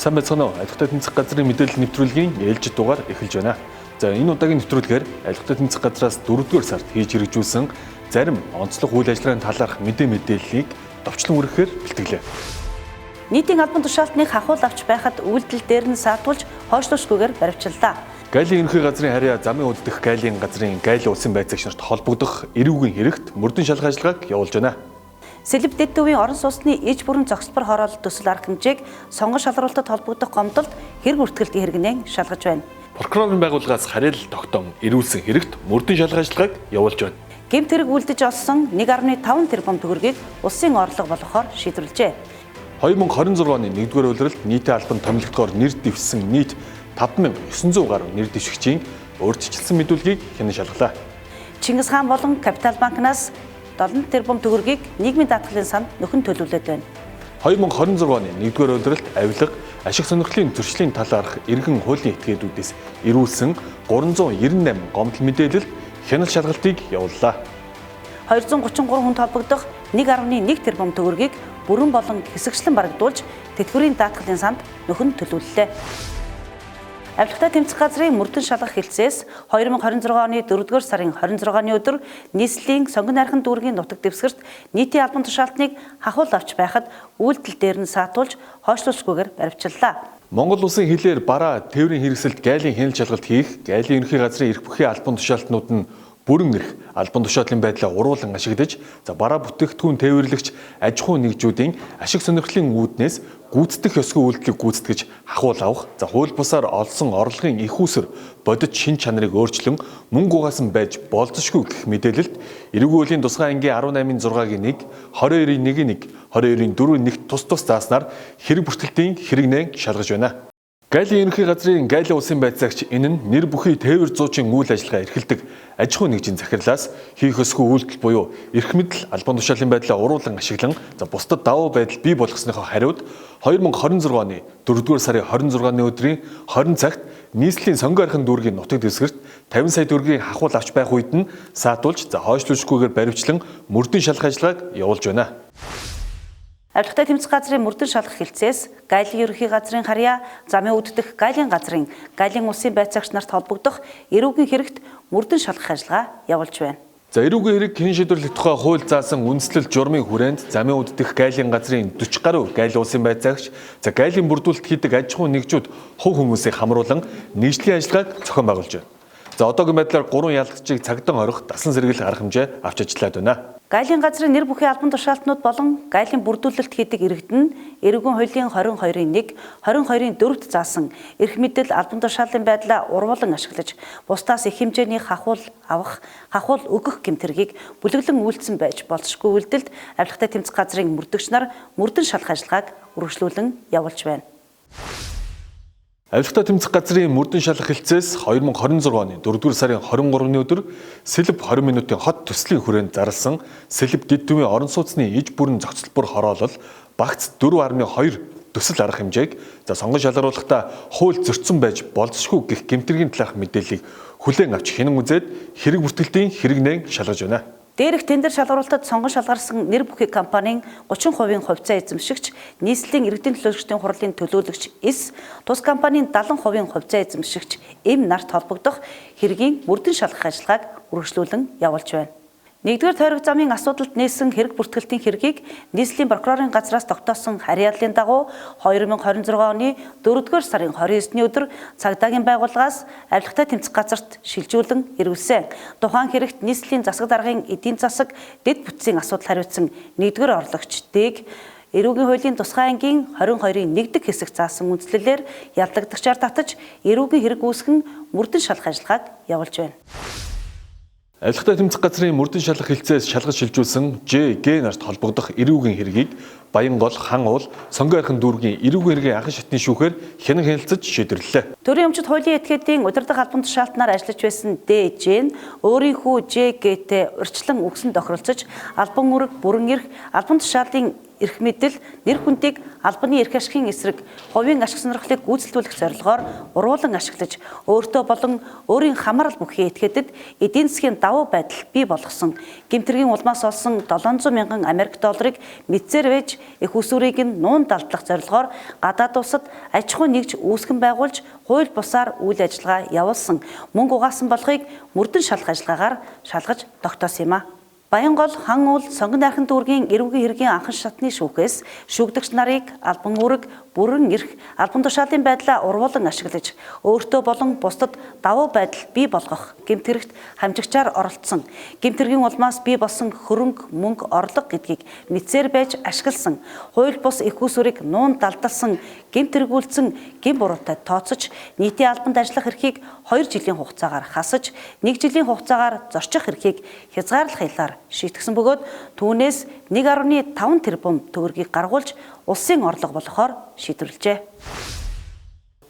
Сайн байцгаана уу? Авилгатай тэмцэх газрын мэдээлэл нэвтрүүлгийн ээлжид дугаар эхэлж байна. За, энэ удаагийн нэвтрүүлгээр авилгатай тэмцэх газраас 4-р сард хийж хэрэгжүүлсэн зарим онцлог үйл ажиллагааны талаарх мэдээллийг товчлон хүргэхээр бэлтгэлээ. Нийтийн албан тушаалтныг хахуул авч байхад үйлдэл дээр нь саатуулж хойшлуулшгүйгээр баривчлалаа. Галийн ерөнхий газрын харьяа замын үлдэх галийн газрын гайл улсын байцаагч нарт холбогдох эрүүгийн хэрэгт мөрдөн шалах ажиллагааг явуулж байна. Сэлб дэд төвийн орон сууцны иж бүрэн зогсолбор хороолол төсөл арга хэмжээг сонгон шалруултад холбогдох гомдолд хэрэг бүртгэлтийн хэрэгнээ шалгаж байна. Прокурорын байгууллагаас харьяалал тогтоон эрүүлсэн хэрэгт мөрдөн шалах ажиллагааг явуулж байна. Гэмт хэрэг үлдэж олсон 1.5 тэрбум төгрөгийг улсын орлого болгохоор шийдвэрлэжээ. 2026 оны 1-р улиралд нийтийн албанд томилогдохоор нэр дэвшсэн нийт 5900 гаруй нэр дэвшигчийн өөрчилсөн мэдүүлгийг хянан шалгалаа. Чингис хаан болон Капитал банкнаас 7 тэрбум төгрөгийг нийгмийн даатгалын санд нөхөн төлөвлөд байна. 2026 оны 1-р улиралд авилга, ашиг сонирхлын зөрчлийн талаарх иргэн хуулийн этгээдүүдээс ирүүлсэн 398 гомдол мэдээлэлд хяналт шалгалтыг явууллаа. 233 хүнд холбогдох 1.1 тэрбум төгрөгийг бүрэн болон хэсэгчлэн барагдуулж тэтгэврийн даатгалын санд нөхөн төлөвлөлээ. Авилгатай тэмцэх газрын мөрдөн шалгах хэлцээс 2026 оны 4-р сарын 26-ны өдөр нийслэлийн сонгон найрхан дүүргийн нутаг дэвсгэрт нийтийн албан тушаалтныг хахуул авч байхад үйлдэл дээр нь саатуулж хойшлуулшгүйгээр баривчлалаа. Монгол улсын хилээр бараа тээврийн хэрэгсэлд гайлын хяналт шалгалт хийх, гайлын ерөнхий газрын эрх бүхий албан тушаалтнууд нь бүрэн эрх албан тушаалын байдлаа уруулан ашиглаж, за бараа бүтээгдэхүүн тээвэрлэгч аж ахуй нэгжүүдийн ашиг сонирхлын үүднээс гүйцэтгэх ёсгүй үйлдэлийг гүйцэтгэж хахуул авах, за хууль бусаар олсон орлогын их үүсвэр бодит шин чанарыг өөрчлөн мөнгө угаасан байж болзошгүй гэх мэдээлэлд эрүүгийн хуулийн тусгай ангийн 18-ын 6-гийн 1, 22-ын 1-ийн 1, 22-ын 4-ийн 1 тус тус зааснаар хэрэг бүртгэлтийн хэрэгнээ шалгаж байна. Гайлын ерөнхий газрын Гайлын улсын байцаагч энэ нь нэр бүхий тээвэр зуучин үйл ажиллагаа эрхэлдэг аж ахуйн нэгжийн захирлаас хийх ёсгүй үйлдэл буюу эрх мэдэл албан тушаалын байдлаа уруулан ашиглан за бусдад давуу байдал бий болгосныхоо хариуд 2026 оны 4-р сарын 26-ны өдрийн 20 цагт нийслэлийн сонгон архин дүүргийн нутаг дэвсгэрт 50 сая төгрөгийн хахуул авч байх үед нь саатуулж за хойшлуулшгүйгээр баривчлан мөрдөн шалах ажиллагааг явуулж байна. Авилгатай тэмцэх газрын мөрдөн шалгах хэлцээс гайлын ерөнхий газрын харьяа замын үддэх гайлын газрын гайлын улсын байцаагч нарт холбогдох эрүүгийн хэрэгт мөрдөн шалгах ажиллагаа явуулж байна. За, эрүүгийн хэрэг хэн шийдвэрлэх тухай хууль заасан үндэслэл журмын хүрээнд замын үддэх гайлын газрын 40 гаруй гайл улсын байцаагч за гайлын бүрдүүлэлт хийдэг аж ахуйн нэгжүүд хувь хүмүүсийг хамруулан нэгжлийн ажиллагааг зохион байгуулж байна. За, одоогийн байдлаар 3 ялагчийг цагдан орох дасан сэргийлэх арга хэмжээ авч ажиллаад байна. Гайлын газрын нэр бүхий албан тушаалтнууд болон гайлын бүрдүүлэлт хийдэг иргэд нь эрүүгийн хуулийн 22-ын 1, 22-ын 4-т заасан эрх мэдэл албан тушаалын байдлаа урвуулан ашиглаж бусдаас их хэмжээний хахуул авах, хахуул өгөх гэмт хэргийг бүлэглэн үйлдсэн байж болзошгүй үйлдэлд авилгатай тэмцэх газрын мөрдөгч нар мөрдөн шалах ажиллагааг үргэлжлүүлэн явуулж байна. Авилгатай тэмцэх газрын мөрдөн шалах хэлцээс 2026 оны 4-р сарын 23-ны өдөр Сэлб 20 минутын хот төслийн хүрээнд зарласан Сэлб дэд төвийн орон сууцны иж бүрэн зохицолбор хороолол багц 4.2 төсөл арга хэмжээг за сонгон шалгаруулахдаа хууль зөрчсөн байж болзошгүй гэх гэмтэргийн талаарх мэдээллийг хүлээн авч хянан үзээд хэрэг бүртгэлтийн хэрэгнээ шалгаж байна. Дээрх тендер шалгаруулалтад сонгон шалгарсан нэр бүхий компанийн 30% хувьцаа эзэмшигч, нийслэлийн иргэдийн төлөөлөгчдийн хурлын төлөөлөгч С, тус компанийн 70% хувьцаа эзэмшигч М нарт холбогдох хэргийн мөрдөн шалгах ажиллагааг үргэлжлүүлэн явуулж байна. 1-р тойрог замын асуудалд нээсэн хэрэг бүртгэлтийн хэргийг нийслэлийн прокурорын газраас тогтоосон харьяаллын дагуу 2026 оны 4-р сарын 29-ний өдөр цагдаагийн байгууллагаас авилгатай тэмцэх газарт шилжүүлэн ирүүлсэн. Тухайн хэрэгт нийслэлийн засаг даргын эдийн засаг дэд бүтцийн асуудал хариуцсан 1-р орлогч Д-г эрүүгийн хуулийн тусгай ангийн 22-ын 1-р хэсэг заасан үндслэлээр яллагдагчаар татаж эрүүгийн хэрэг үүсгэн мөрдөн шалах ажиллагааг явуулж байна. Авилгатай тэмцэх газрын мөрдөн шалгах хэлцээс шалгаж шилжүүлсэн Ж, Г нарт холбогдох эрүүгийн хэргийг Баянгол, Хан уул, Сонгон архин дүүргийн эрүүгийн хэргийн анхан шатны шүүхээр хянан хяналтаж шийдвэрлэлээ. Төрийн өмчит хуулийн этгээдийн удирдах албан тушаалтнаар ажиллаж байсан Д, Ж нь өөрийнхөө Ж, Г-тэй урьдчилан үгсэн тохиролцож албан үүрэг, бүрэн эрх, албан тушаалын эрх мэдэл, нэр хүндийг албаны эрх ашигын эсрэг хувийн ашиг сонирхлыг гүйцэлдүүлэх зорилгоор уруулан ашиглаж, өөртөө болон өөрийн хамаарал бүхий этгээдэд эдийн засгийн давуу байдал бий болгосон гэмт хэргийн улмаас олсон 700 мянган Америк долларыг мэдсээр байж эх үүсвэрийг нь нуун далдлах зорилгоор гадаад улсад аж ахуй нэгж үүсгэн байгуулж хууль бусаар үйл ажиллагаа явуулсан мөнгө угаасан болохыг мөрдөн шалах ажиллагаагаар шалгаж тогтоосон юм а. Баянгол, Хан уул, Сонгон найрхан дүүргийн эрүүгийн хэргийн анхан шатны шүүхээс шүүгдэгч нарыг албан үүрэг, бүрэн эрх, албан тушаалын байдлаа урвуулан ашиглаж, өөртөө болон бусдад давуу байдал бий болгох гэмт хэрэгт хамжигчаар оролцсон, гэмт хэргийн улмаас бий болсон хөрөнгө, мөнгө, орлого гэдгийг мэдсээр байж ашигласан, хууль бус эх үүсвэрийг нуун далдалсан, гэмт хэрэгүүлсэн гэм буруутай тооцож, нийтийн албанд ажиллах эрхийг 2 жилийн хугацаагаар хасаж, 1 жилийн хугацаагаар зорчих эрхийг хязгаарлах хялаар шийтгсэн бөгөөд түүнээс 1.5 тэрбум төгрөгийг гаргуулж улсын орлого болохоор шийдвэрлэжээ.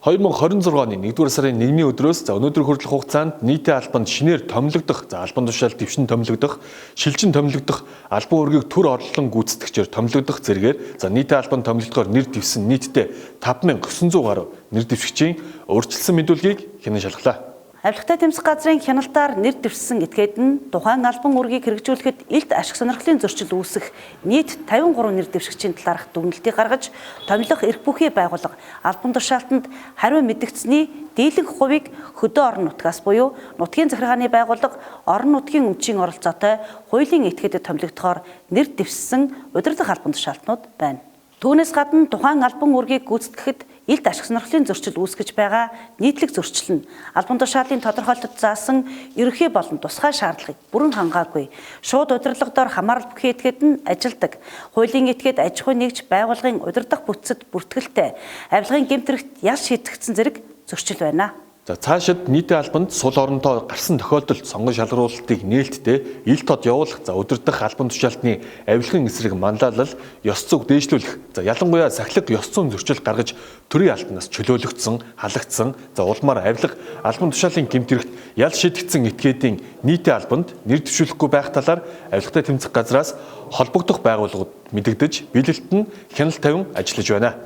2026 оны 1-р сарын 1-ний өдрөөс за өнөөдөр хүртэлх хугацаанд нийтийн албанд шинээр томилогдох, за албан тушаал дэвшин томилогдох, шилжин томилогдох, албан үүргийг төр орлон гүйцэтгэгчээр томилогдох зэрэгээр за нийтийн албанд томилогдохоор нэр дэвсэн нийтдээ 5900 гаруй нэр дэвшигчийн өөрчилсөн мэдүүлгийг хянан шалгалаа. Авилгатай тэмцэх газрын хяналтаар нэр дэвшсэн этгээд нь тухайн албан үүргийг хэрэгжүүлэхэд илт ашиг сонирхлын зөрчил үүсэх нийт 53 нэр дэвшигчийн талаарх дүгнэлтийг гаргаж, томилох эрх бүхий байгууллага албан тушаалтанд хариу мэдэгдсэний дийлэнх хувийг хөдөө орон нутгаас буюу нутгийн захиргааны байгууллага орон нутгийн өмчийн оролцоотой хуулийн этгээдэд томилогдохоор нэр дэвшсэн удирдах албан тушаалтнууд байна. Түүнээс гадна тухайн албан үүргийг гүйцэтгэхэд илт ашиг сонирхлын зөрчил үүсгэж байгаа нийтлэг зөрчил нь албан тушаалын тодорхойлолтод заасан ерөнхий болон тусгай шаардлагыг бүрэн хангаагүй шууд удирдлага дор хамаарал бүхий этгээд нь ажилдаг. Хуулийн этгээд аж ахуй нэгж байгууллагын удирдах бүтцэд бүртгэлтэй авилгын гэмт хэрэгт ял шийтгэгдсэн зэрэг зөрчил байна. За цаашид нийтийн албанд сул оронтой гарсан тохиолдолд сонгон шалгаруулалтыг нээлттэй ил тод явуулах, за удирдах албан тушаалтны авилгын эсрэг манлайлал, ёс зүйг дээшлүүлэх, за ялангуяа сахилга ёс зүйн зөрчил гаргаж төрийн албанаас чөлөөлөгдсөн, халагдсан, за улмаар авилга албан тушаалын гэмт хэрэгт ял шийдэгдсэн этгээдийн нийтийн албанд нэр дэвшүүлэхгүй байх талаар авилгатай тэмцэх газраас холбогдох байгууллагууд мэдэгдэж, биелэлт нь хяналт тавин ажиллаж байна.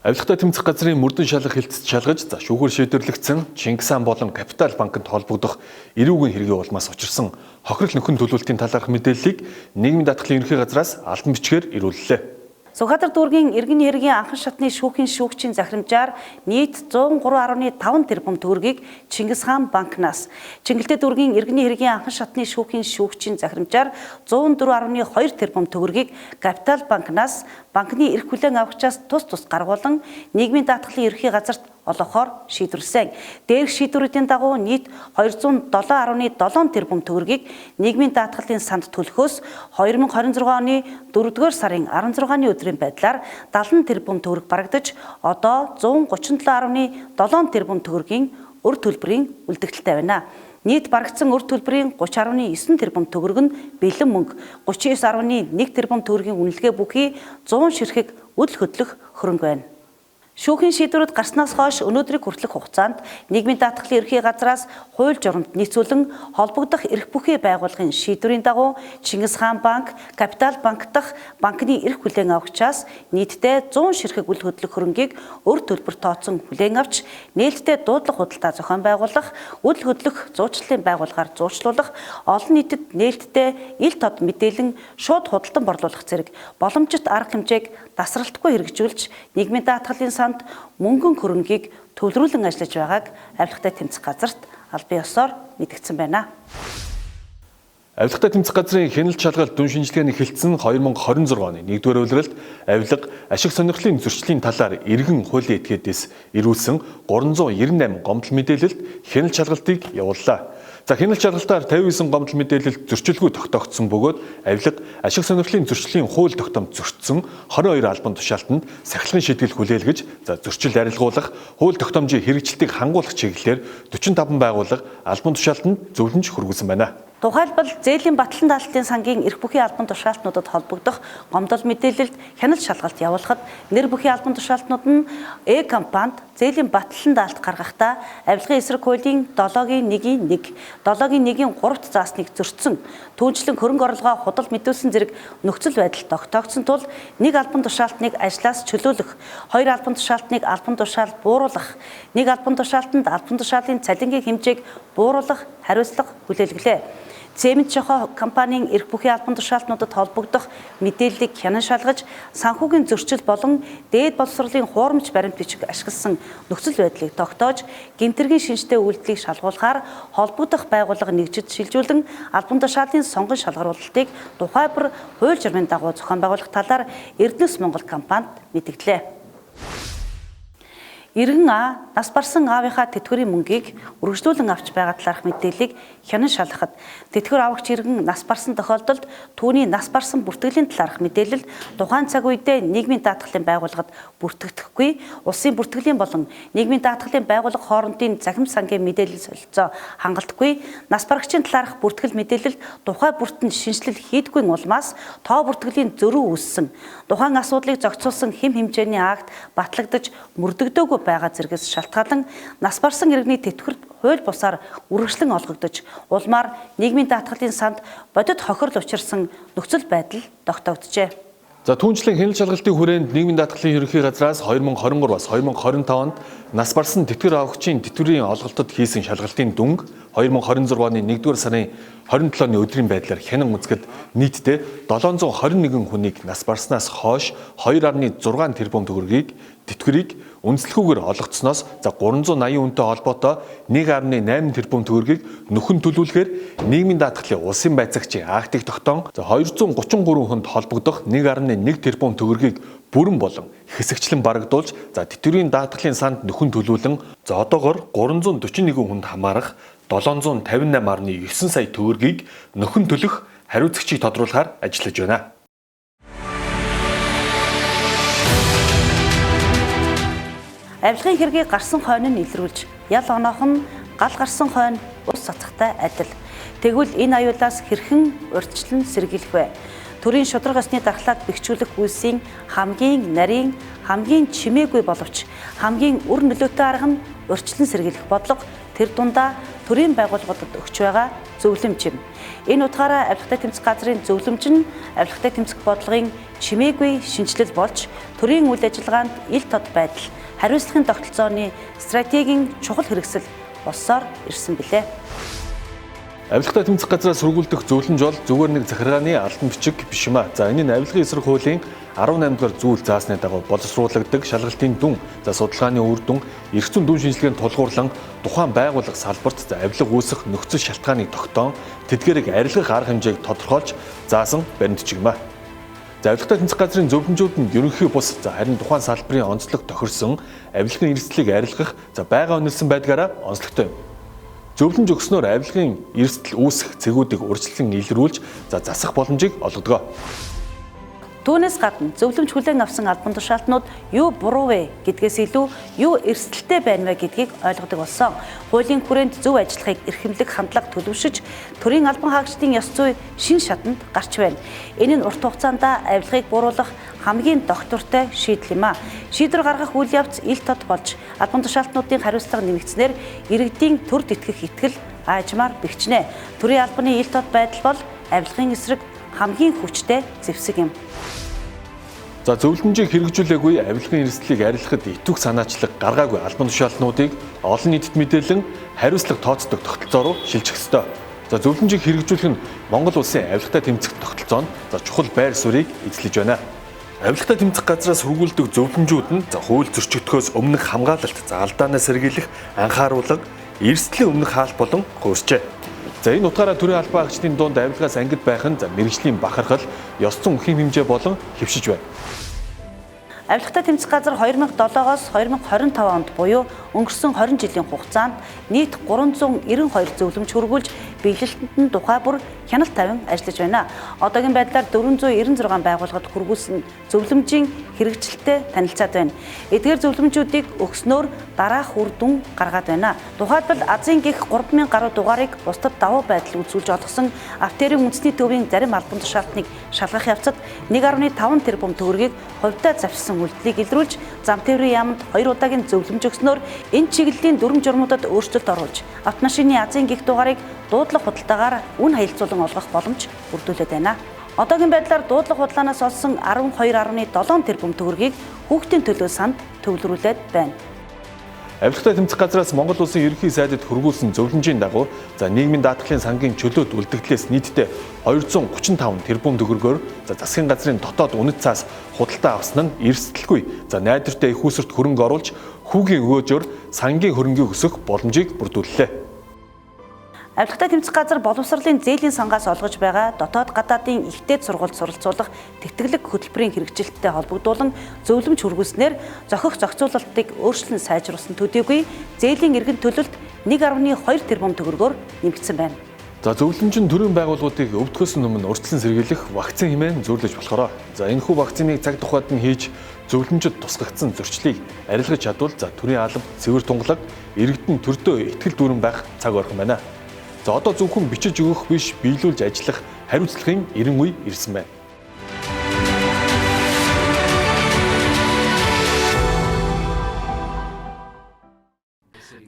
Авилгатай тэмцэх газрын мөрдөн шалгах хэлтэд шалгаж, за шүүхээр шийдвэрлэгдсэн Чингис хаан болон Капитал банкнд холбогдох эрүүгийн хэргийн улмаас учирсан хохирол нөхөн төлөвлөлтийн талаарх мэдээллийг нийгмийн даатгалын ерөнхий газраас албан бичгээр ирүүллээ. Сүхбаатар дүүргийн иргэний хэргийн анхан шатны шүүхийн шүүгчийн захирамжаар нийт 103.5 тэрбум төгрөгийг Чингис хаан банкнаас, Чингэлтэй дүүргийн иргэний хэргийн анхан шатны шүүхийн шүүгчийн захирамжаар 104.2 тэрбум төгрөгийг Капитал банкнаас банкны эрх хүлээн авахчаас тус тус гаргуулан нийгмийн даатгалын ерөнхий газарт олгохоор шийдвэрлэсэн. Дээрх шийдвэрүүдийн дагуу нийт 207.7 тэрбум төгрөгийг нийгмийн даатгалын санд төлөхөөс 2026 оны 4-р сарын 16-ны өдрийн байдлаар 70 тэрбум төгрөг барагдаж, одоо 137.7 тэрбум төгрөгийн өр төлбөрийн үлдэгдэлтэй байна. Нийт барагдсан өр төлбөрийн 30.9 тэрбум төгрөг нь бэлэн мөнгө, 39.1 тэрбум төгрөгийн үнэлгээ бүхий 100 ширхэг үл хөдлөх хөрөнгө байна. Шүүхийн шийдвэрүүд гарснаас хойш өнөөдрийг хүртэлх хугацаанд нийгмийн даатгалын ерөнхий газраас хууль журамд нийцүүлэн холбогдох эрх бүхий байгууллагын шийдвэрийн дагуу Чингис хаан банк, Капитал банк дахь банкны эрх хүлээн авахчаас нийтдээ 100 ширхэг үл хөдлөх хөрөнгийг өр төлбөр тооцсон хүлээн авч нээлттэй дуудлага худалдаа зохион байгуулах, үл хөдлөх зуучлалын байгууллагаар зуучлуулах, олон нийтэд нээлттэй ил тод мэдээлэн шууд худалдан борлуулах зэрэг боломжит арга хэмжээг дасралтгүй хэрэгжүүлж нийгмийн даатгалын санд мөнгөн хөрөнгийг төвлөрүүлэн ажиллаж байгааг авилгатай тэмцэх газарт албан ёсоор мэдгдсэн байна. Авилгатай тэмцэх газрын хяналт шалгалт дүн шинжилгээний хэлтсэн 2026 оны 1-р улиралд авилга ашиг сонирхлын зөрчлийн талаар иргэн хуулийн этгээдээс ирүүлсэн 398 гомдол мэдээлэлд хяналт шалгалтыг явууллаа. За хяналт шалгалтаар 59 гомдол мэдээлэлд зөрчилгүй тогтоогдсон бөгөөд авилга ашиг сонирхлын зөрчлийн хууль тогтоомж зөрчсөн 22 албан тушаалтанд сахилгын шийтгэл хүлээлгэж, за зөрчил арилгуулах, хууль тогтоомжийн хэрэгжилтийг хангуулах чиглэлээр 45 байгууллага албан тушаалтанд зөвлөмж хүргэсэн байна. Тухайлбал зээлийн батлан даалтын сангийн эрх бүхий албан тушаалтнуудад холбогдох гомдол мэдээлэлд хяналт шалгалт явуулахад нэр бүхий албан тушаалтнууд нь Э компанид зээлийн батлан даалт гаргахдаа авилгын эсрэг хуулийн 7-гийн 1-ийн 1, 7-гийн 1-ийн 3-т заасныг зөрчсөн, түүнчлэн хөрөнгө орлогоо худал мэдүүлсэн зэрэг нөхцөл байдал тогтоогдсон тул нэг албан тушаалтныг ажлаас чөлөөлөх, хоёр албан тушаалтныг албан тушаал бууруулах, нэг албан тушаалтанд албан тушаалын цалингийн хэмжээг бууруулах хариуцлага хүлээлгэлээ. Цемент жохоо компанийн эрх бүхий албан тушаалтнуудад холбогдох мэдээллийг хянан шалгаж, санхүүгийн зөрчил болон дээд боловсролын хуурамч баримт бичиг ашигласан нөхцөл байдлыг тогтоож, гэмтэргийн шинжтэй үйлдэлийг шалгуулахаар холбогдох байгууллага нэгжид шилжүүлэн албан тушаалын сонгон шалгаруулалтыг тухай бүр хууль журмын дагуу зохион байгуулах талаар Эрдэнэс Монгол компанид мэдгдлээ. Иргэн А нас барсан аавынхаа тэтгэврийн мөнгийг үргэлжлүүлэн авч байгаа талаарх мэдээллийг хянан шалгахад тэтгэвэр авагч иргэн нас барсан тохиолдолд түүний нас барсан бүртгэлийн талаарх мэдээлэл тухайн цаг үедээ нийгмийн даатгалын байгууллагад бүртгэгдэхгүй, улсын бүртгэлийн болон нийгмийн даатгалын байгууллага хоорондын захим сангийн мэдээлэл солилцоо хангалтгүй, нас барагчийн талаарх бүртгэл мэдээлэл тухай бүрт нь шинэчлэл хийдэггүй улмаас тоо бүртгэлийн зөрүү үүссэн, тухайн асуудлыг зохицуулсан хэм хэмжээний акт батлагдаж мөрдөгдөөгүй байгаа зэргээс шалтгаалan нас барсан иргэний тэтгэвэр хууль бусаар үргэлжлэн олгогдож, улмаар нийгмийн даатгалын санд бодит хохирол учирсан нөхцөл байдал тогтоогджээ. За түүнчлэн хяналт шалгалтын хүрээнд нийгмийн даатгалын ерөнхий газраас 2023-аас 2025 онд нас барсан тэтгэвэр авагчийн тэтгэврийн олголтод хийсэн шалгалтын дүнг 2026 оны 1-р сарын 27-ны өдрийн байдлаар хянан үзэхэд нийтдээ 721 хүнийг нас барснаас хойш 2.6 тэрбум төгрөгийг тэтгэврийг үндэслэхүүгээр олгоцсноос за 380 хүнтэй холбоотой 1.8 тэрбум төгрөгийг нөхөн төлөвлөхээр нийгмийн даатгалын улсын байцаагчийн актыг тогтоон за 233 хүнд холбогдох 1.1 тэрбум төгрөгийг бүрэн болон хэсэгчлэн барагдуулж за тэтгэврийн даатгалын санд нөхөн төлөвлөн за одоогор 341 хүнд хамаарах 758.9 сая төгрөгийг нөхөн төлөх хариуцагчийг тодруулахаар ажиллаж байна. Авилгын хэргийг гарсан хойно нь илрүүлж, ял оноох нь гал гарсан хойно ус цацахтай адил. Тэгвэл энэ аюулаас хэрхэн урьдчилан сэргийлэх вэ? Төрийн шударга ёсны дархлааг бэхжүүлэх үйлсийн хамгийн нарийн, хамгийн чимээгүй боловч хамгийн үр нөлөөтэй арга нь урьдчилан сэргийлэх бодлого, тэр дундаа төрийн байгууллагуудад өгч байгаа зөвлөмж юм. Энэ утгаараа авилгатай тэмцэх газрын зөвлөмж нь авилгатай тэмцэх бодлогын чимээгүй шинэчлэл болж, төрийн үйл ажиллагаанд ил тод байдал, хариуцлагын тогтолцооны стратегийн чухал хэрэгсэл болсоор ирсэн билээ. Авилгатай тэмцэх газраас сөргүүлдэх зөвлөмж бол зүгээр нэг захиргааны албан бичиг биш юм а. За энэ нь авилгын эсрэг хуулийн 18 дугаар зүйл заасны дагуу боловсруулагддаг шалгалтын дүн, за судалгааны үр дүн, эрх зүйн дүн шинжилгээнд тулгуурлан тухайн байгууллага салбарт за авилга үүсэх нөхцөл шалтгааныг тогтоон тэдгээрийг арилгах арга хэмжээг тодорхойлж заасан баримт бичиг юм а. За авилгатай тэмцэх газрын зөвлөмжүүд нь ерөнхий бус, за харин тухайн салбарын онцлог тохирсон авилгын эрсдлийг арилгах за байгаа үнэлсэн байдгаараа онцлогтой юм. Зөвлөмж өгснөөр авилгын эрсдэл үүсэх цэгүүдийг урьдчилан илрүүлж за засах боломжийг олгодог. Түүнээс гадна зөвлөмж хүлээн авсан албан тушаалтнууд юу буруу вэ гэдгээс илүү юу эрсдэлтэй байна вэ гэдгийг ойлгодог болсон. Хуулийн хүрээнд зөв ажиллахыг эрхэмлэх хандлага төлөвшөж, төрийн албан хаагчдын ёс зүй шин шатанд гарч байна. Энэ нь урт хугацаанд авилгыг бууруулах хамгийн доктортой шийдэл юм а. Шийдвэр гаргах үйл явц ил тод болж, албан тушаалтнуудын хариуцлага нэмэгдсэнээр иргэдийн төрд итгэх итгэл аажмаар бэхжинэ. Төрийн албаны ил тод байдал бол авилгын эсрэг хамгийн хүчтэй зэвсэг юм. За зөвлөмжийг хэрэгжүүлээгүй авилгын эрсдлийг арилгахад идэвх санаачлаг гаргаагүй албан тушаалтнуудыг олон нийтэд мэдээлэн хариуцлага тооцдог тогтолцоо руу шилжих ёстой. За зөвлөмжийг хэрэгжүүлэх нь Монгол улсын авилгатай тэмцэх тогтолцоо нь за чухал байр суурийг эзлэж байна. Авилгатай тэмцэх газраас сөргүүлдэг зөвлөмжүүд нь за хууль зөрчигдөхөөс өмнөх хамгаалалт, за алдаанаас сэргийлэх анхааруулга, эрсдлийн өмнөх хаалт болон хуурчээ. За энэ утгаараа төрийн албан хаагчдын дунд авилгаас ангид байх нь за мэргэжлийн бахархал, ёс зүйн хэм хэмжээ болон хэвшиж байна. Авилгатай тэмцэх газар 2007-оос 2025 онд буюу Өнгөрсөн 20 жилийн хугацаанд нийт 392 зөвлөмж хөргүүлж биелэлтэнд нь тухай бүр хяналт тавин ажиллаж байна. Одоогийн байдлаар 496 байгууллагад хөргүүлсэн зөвлөмжийн хэрэгжилттэй танилцаад байна. Эдгээр зөвлөмжүүдийг өгснөөр дараах үр дүн гаргаад байна. Тухайлбал Азийн гих 3000 гаруй дугаарыг бусдад давуу байдал үзүүлж олгосон Автерийн үндэсний төвийн зарим албан тушаалтныг шалгах явцад 1.5 тэрбум төгрөгийг хувьдаа завшсан үйлдэлийг илрүүлж зам тээврийн яамд 2 удаагийн зөвлөмж өгснөөр энэ чиглэлийн дүрэм журмуудад өөрчлөлт оруулж автомашины Азийн гих дугаарыг дуудлага худалдаагаар үн хаялцуулан олгох боломж бүрдүүлээд байна. Одоогийн байдлаар дуудлага худлаанаас олсон 12.7 тэрбум төгрөгийг хүүхдийн төлөө санд төвлөрүүлээд байна. Авилгатай тэмцэх газраас Монгол Улсын ерөнхий сайдад хөргүүлсэн зөвлөмжийн дагуу за нийгмийн даатгалын сангийн чөлөөт үлдэгдлээс нийтдээ 235 тэрбум төгрөгөөр за засгийн газрын дотоод үнэт цаас худалдаа авсан нь эрсдэлгүй. За найдвартай их усэрт хөрөнгө оруулж хүүгийн өгөөжөөр сангийн хөрөнгийг өсгөх боломжийг бүрдүүллээ. Авилгатай тэмцэх газар боловсролын зээлийн сангаас олгож байгаа дотоод гадаадын ихтэй сургуульд суралцуулах тэтгэлэг хөтөлбөрийн хэрэгжилттэй холбогдуулан зөвлөмж хүргүүлснээр зохих зохицуулалтыг өөрчлөн сайжруулсан төдийгүй зээлийн эргэн төлөлт 1.2 тэрбум төгрөгөөр нэмэгдсэн байна. За зөвлөмж нь төрийн байгууллагуудыг өвдөхөөс өмнө урьдчилан сэргийлэх вакцин хэмээн зөвлөж болохоро. За энэхүү вакциныг цаг тухайд нь хийж зөвлөмжөд тусгагдсан зөрчлийг арилгаж чадвал за төрийн алба, цэвэр тунгалаг, иргэдэн төрдөө итгэл дүүрэн байх цаг ойрхон байна. За одоо зөвхөн бичиж өгөх биш, биелүүлж ажиллах хариуцлагын эрен үе ирсэн байна.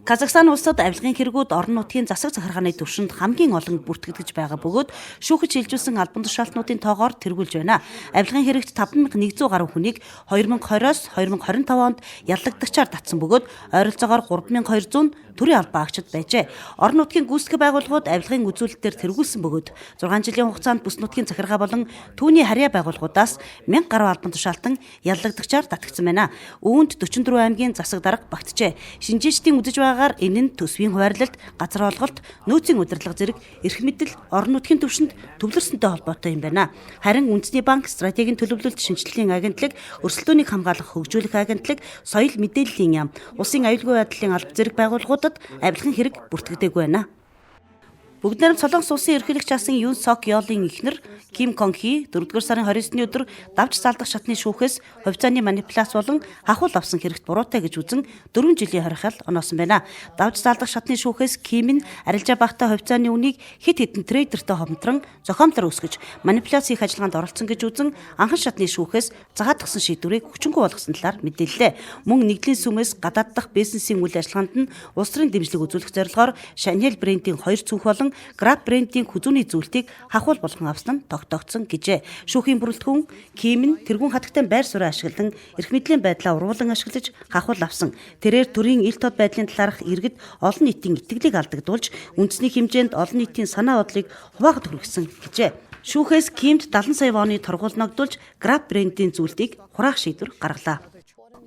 Казахстан улсад авилгын хэрэгүүд орон нутгийн засаг захиргааны түвшинд хамгийн олон бүртгэгдэж байгаа бөгөөд шүүхэд шилжүүлсэн албан тушаалтнуудын тоогоор тэргүүлж байна. Авилгын хэрэгт 5100 гаруй хүнийг 2020-оос 2025 онд яллагдагчаар татсан бөгөөд ойролцоогоор 3200 төрийн албан агчид байжээ. Орон нутгийн гүйцэтгэх байгууллагууд авилгын үзүүлэлтээр тэргүүлсэн бөгөөд 6 жилийн хугацаанд бүс нутгийн захиргаа болон түүний харьяа байгууллагуудаас 1000 гаруй албан тушаалтан яллагдагчаар татагдсан байна. Үүнд 44 аймгийн засаг дарга багтжээ. Шинжээчдийн үзэж байгаагаар энэ нь төсвийн хуваарлалт, газар олголт, нөөцийн удирдлага зэрэг эрх мэдэл орон нутгийн түвшинд төвлөрсөнтэй холбоотой юм байна. Харин үндэсний банк, стратегийн төлөвлөлт шинжилгээний агентлаг, өрсөлдөөнийг хамгаалах хөгжүүлэх агентлаг, соёл мэдээллийн яам, улсын аюулгүй байдлын алба зэрэг байгууллагуудад авилгын хэрэг бүртгэдэггүй байна. Бүгд найрамд Солонгос улсын ерөнхийлөгч асан Юн Сок Ёлын эхнэр Ким Кон Хи 4-р сарын 29-ний өдөр давж залдах шатны шүүхээс хувьцааны манипуляц болон хахуул авсан хэрэгт буруутай гэж үзэн 4 жилийн хорихол оноосон байна. Давж залдах шатны шүүхээс Ким нь арилжаа багтаа хувьцааны үнийг хэд хэдэн трейдертэй хомтрон зохиомлоор өсгөж манипуляц хийх ажиллагаанд оролцсон гэж үзэн анхан шатны шүүхээс загаадгсан шийдвэрийг хүчингүй болгосон талаар мэдээллээ. Мөн нэгдлийн сүмээс гадаад дахь бизнесийн үйл ажиллагаанд нь улс төрийн дэмжлэг үзүүлэх зорилгоор Chanel брендийн 2 цүнх болон Grab брендийн хүзүүний зүйлтийг хахуул болгон авсан нь тогтоогдсон гэжээ. Шүүхийн бүрэлдэхүүн Ким нь тэргүүн хатагтай байр сууриа ашиглан эрх мэдлийн байдлаа ургуулan ашиглаж хахуул авсан. Тэрээр төрийн ил тод байдлын талаарх иргэд олон нийтийн итгэлийг алдагдуулж үндэсний хэмжээнд олон нийтийн санаа бодлыг хуваахад хүргэсэн гэжээ. Шүүхээс Кимд 70 сая воны торгуул ногдуулж Grab брендийн зүйлтийг хураах шийдвэр гаргалаа.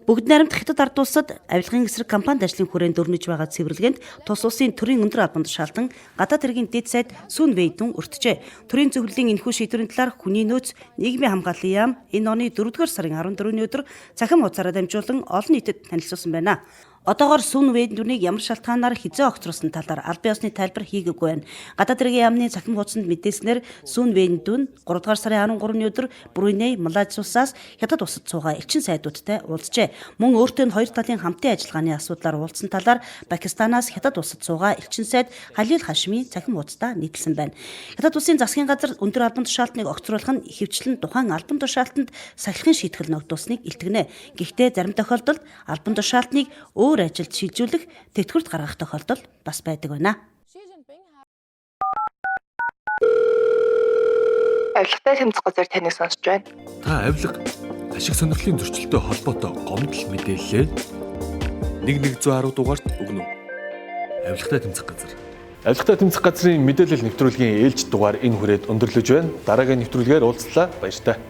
Бүгд найрамд Хятад ард улсад авилгын эсрэг компанид ажлын хүрээнд өрнөж байгаа цэвэрлэгээнд тус улсын төрийн өндөр албан тушаалтан гадаад хэргийн дэд сайд Сүн Вэйдүн өртжээ. Төрийн зөвлөлийн энэхүү шийдвэрийн талаар хүний нөөц нийгмийн хамгааллын яам энэ оны 4-р сарын 14-ний өдөр цахим хуудасаараа дамжуулан олон нийтэд танилцуулсан байна. Одоогоор Сүн Вэйдүнийг ямар шалтгаанаар хизээ огцруулсан талаар албан ёсны тайлбар хийгээгүй байна. Гадаад хэргийн яамны цахим хуудсанд мэдээлснээр Сүн Вэйдүн 3 дугаар сарын 13-ны өдөр Бруней, Малайз улсаас Хятад улсад суугаа элчин сайдуудтай уулзжээ. Мөн өөртөө нь хоёр талын хамтын ажиллагааны асуудлаар уулзсан талаар Пакистанаас Хятад улсад суугаа элчин сайд Халил Хашми цахим хуудасдаа нийтлсэн байна. Хятад улсын засгийн газар өндөр албан тушаалтныг огцруулах нь ихэвчлэн тухайн албан тушаалтанд сахилахын шийтгэл ногдуулсныг илтгэнэ. Гэхдээ зарим тохиолдолд албан тушаалтныг өөр ажилд шилжүүлэх, тэтгэврт гаргах тохиолдол бас байдаг байна. Авилгатай тэмцэх газар таныг сонсож байна. Та авилга ашиг сонирхлын зөрчилтэй холбоотой гомдол мэдээллээ 1110 дугаарт өгнө. Авилгатай тэмцэх газар. Авилгатай тэмцэх газрын мэдээлэл нэвтрүүлгийн ээлжид дугаар энэ хүрээд өндөрлөж байна. Дараагийн нэвтрүүлгээр уулзлаа. Баяртай.